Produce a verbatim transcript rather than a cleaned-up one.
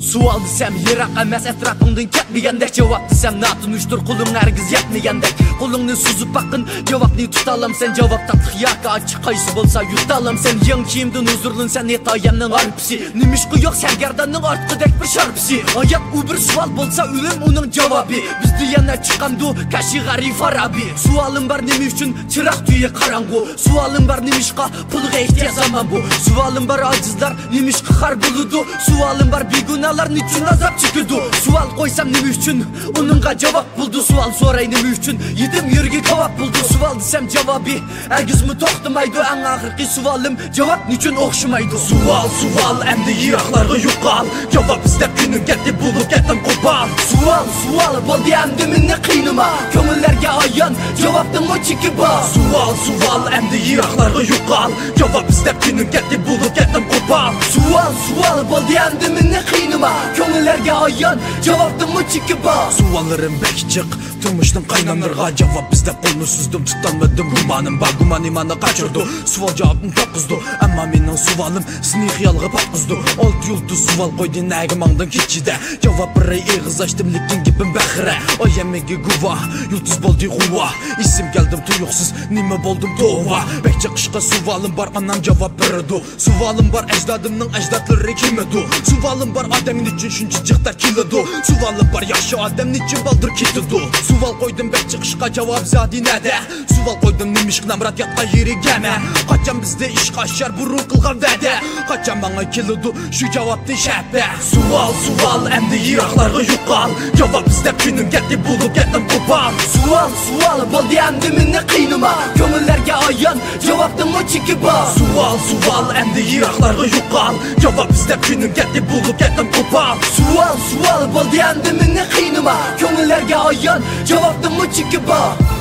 سوئال دېسەم يىراق ئەمەس، ئەتراپىڭدىن كەتمىگەندەك. جاۋاب دېسەم ناتونۇشتۇر، قولۇڭ ھەرگىز يەتمىگەندەك. قولۇڭنى سوزۇپ باققىن، جاۋابنى تۇتالامسەن؟ جاۋاب تاتلىق ياكى ئاچچىق، قايسى بولسا يۇتالامسەن؟ يېڭى كىيىمدىن ھۇزۇرلىنىسەن، ھېيت ئايەمنىڭ ھارپىسى. نېمىشقا يوق سەرگەرداننىڭ ئارتقىدەك بىر شارپىسى؟ ھايات ئۇ بىر سوئال بولسا، ئۆلۈم ئۇنىڭ جاۋابى. بىزدە يەنە چىقامدۇ كاشىغەرى فارابى؟ سوئالىم بار، نېمە ئۈچۈن چىراغ تۈگى قاراڭغۇ؟ سوئالىم بار، نېمىشقا پۇلغا ئېھتىياج زامان بۇ؟ سوئالىم بار، ئاجىزلار نېمىشقا خار بولىدۇ؟ سوئالىم بار، بىگۇناھلار نېچۈن ئازاب چېكىدۇ؟ سوئال قويسام نېمە ئۈچۈن ئۇنىڭغا جاۋاب بولىدۇ؟ سوئال سوراي نېمە ئۈچۈن يېتىم يۈرىكى كاۋاپ بولىدۇ؟ سوئال دېسەم جاۋابى ھەرگىزمۇ توختىمايدۇ. ئەڭ ئاخىرقى سوئالىم، جاۋاب نېچۈن ئوخشىمايدۇ؟ سوئال، سوئال، ئەمدى يىراقلارغا يوقال. جاۋاب ئىزدەپ كۈنۈم كەتتى، بولۇپ كەتتىم قوپال. سوئال، سوئال، بولدى ئەمدى مېنى قىينىما. كۆڭۈللەرگە ئايان، جاۋابنىڭمۇ چېكى بار. سوئال، سوئال، ئەمدى يىراقلارغا يوقال. جاۋاب ئىزدەپ كۈنۈم كەتتى، بولۇپ كەتتىم قوپال. سوئال، سوئال، بولدى ئەمدى مېنى قىينىما. كۆڭۈللەرگە ئايان، جاۋابنىڭمۇ چېكى بار. سوئاللىرىم بەك جىق، تۇرمۇشنىڭ قايناملىرىغا جاۋاب ئىزدەپ قولنى سوزدۇم، تۇتالمىدىم. گۇمانىم بار، گۇمان ئىماننى قاچۇرىدۇ. سوئال جاۋابنى تاپقۇزىدۇ، ئەمما مېنىڭ سوئالىم سېنى خىيالغا پاتقۇزىدۇ. ئالتە يۇلتۇز سوئال قويدى، نەگە ماڭدىڭ كېچىدە؟ جاۋاب بېرەي، ئېغىز ئاچتىم، لېكىن گېپىم بەخىرە. ئاي ھەممىگە گۇۋاھ، يۇلتۇز بولدى غۇۋا. ئېسىم كەلدىم تۇيۇقسىز، نېمە بولدۇم توۋا. بەك چېقىشقا سوئالىم بار، ئانام جاۋاب بېرىدۇ. سوئالىم بار، ئەجدادىمنىڭ ئەجدادلىرى كىم ئىدۇ؟ سوئالىم بار، ئادەم نېچۈن شۇنچە جىق تەر كېلىدۇ؟ سوئالىم بار، ياخشى ئادەم نېچۈن بالدۇر كېتىدۇ؟ سوئال قويدۇم بەك چېقىشقا، جاۋاب زادى نەدە؟ سوئال قويدۇم، نېمىشقا نامرات ياتقان يېرى گەمە؟ قاچان بىزدە ئىشقا ئاشار بۇرۇن قىلغان ۋەدە؟ قاچان ماڭا كېلىدۇ شۇ جاۋابتىن شەپە؟ سوئال، سوئال، ئەمدى يىراقلارغا يوقال. جاۋاب ئىزدەپ كۈنۈم كەتتى، بولۇپ كەتتىم قوپال. سوئال، سوئال، بولدى ئەمدى مېنى قىينىما. كۆڭۈللەرگە ئايان، جاۋابنىڭمۇ چېكى بار. سوئال، سوئال، ئەمدى يىراقلارغا يوقال. جاۋاب ئىزدەپ كۈنۈم كەتتى، بولۇپ كەتتىم قوپال. سوئال، سوئال، بولدى ئەمدى مېنى قىينىما. كۆڭۈللەرگە ئايان، جاۋابنىڭمۇ چېكى بار.